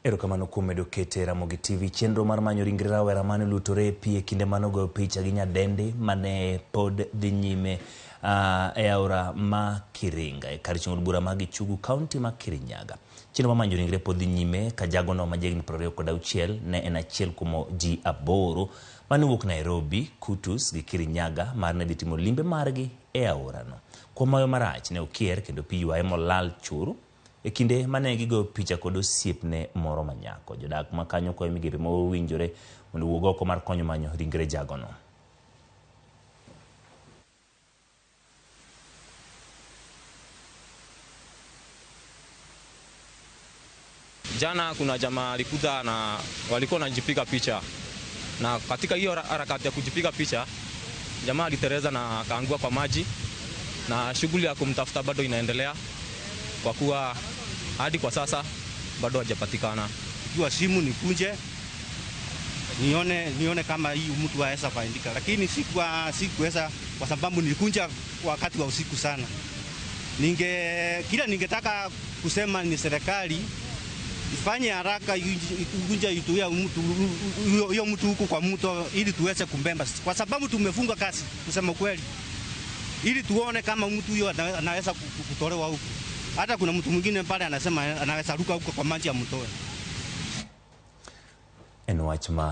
Erokamano kuom medo kete e Ramogi TV. Chenro mar manyo ringre rawera mane olutore e pi e kinde mane ogoyo picha gi nyadendi mane pod dhi nyime e aora ma Kiringa e kar chung' od bura ma Gichugu, kaunti ma Kirinyaga. Chenro mar manyo ringre pod dhi nyime ka jagono ma jahigni 26 ne en achiel kuom ji aboro mane owuok Nairobi, Kutus gi Kirinyaga mar ne dhi timo limbe margi e aorano. Kuom mayo marach ne okier kendo pi ywaye molal chur E kinde mane gigoyo picha kod osiepne moro manyako, jodak ma kanyo kwayo migepe mowinjore mondo owuog oko mar konyo manyo ringre jagono. Jana kuna jamaa alikuja na walikuwa wanajipiga picha, na katika hiyo harakati ya kujipiga picha jamaa aliteleza na akaangua kwa maji, na shughuli ya kumtafuta bado inaendelea kwa kuwa hadi kwa sasa bado hajapatikana. Ikiwa simu nikunje nione kama hii mtu aweza faidika, lakini sikuweza kwa sababu nilikunja wakati wa usiku sana. Kila ningetaka kusema ni serikali ifanye haraka ikunje ituia mtu huyo mtu huku kwa mto ili tuweze kumbemba, kwa sababu tumefunga kazi kusema kweli, ili tuone kama mtu huyo anaweza kutolewa huku. Hata kuna mtu mwingine pale anasema anaweza ruka huko kwa maji ya mtoe. En wach ma